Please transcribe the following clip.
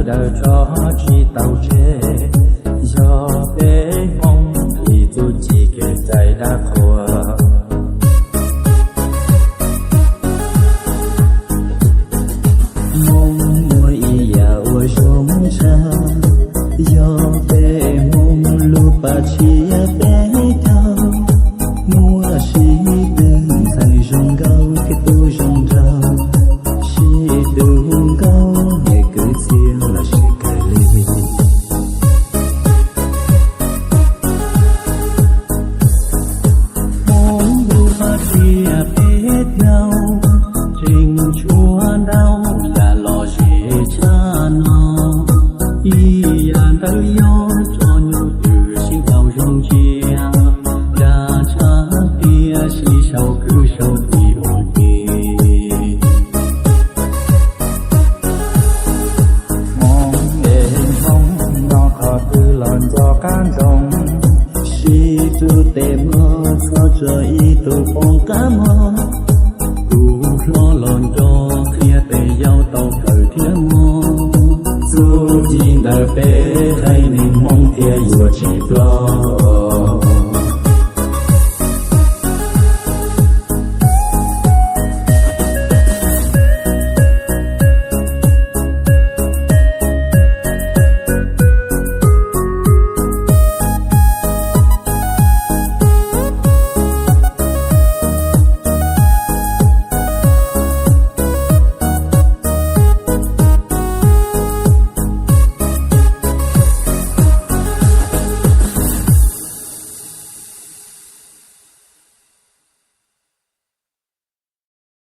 daws tso tsis tau tseg, yog peb Hmoob ib txuj ci kev cai dab qhuas. Hmoob muaj ib yam uas zoo tshaj, yog peb Hmoob lub paj tsiab peb caug, muaj sib tw ntxhais zoo nkauj thiab tub zoo nraug, sib tw nkauj niam kwv txiv los sis kawg li. Hmoob lub paj tsiab peb caug, tseem tshuav ntau yam lom zem tshaj no. Ib yam ntawd yog tso nyuj twm sib tau zoo ntsia, dag tshaj tias sib sau kwv sau tij ua ke. Hmoob es Hmoob, nyob qhov twg los nco qab ntsoov, sib txuj tes mog, txhob tso ib tug poob qab mog. Tus hlob los nco, qhia tes yau tau kawm thiab mog. Txuj ci ntawm peb haiv neeg Hmoob thiaj yuav tsis ploj.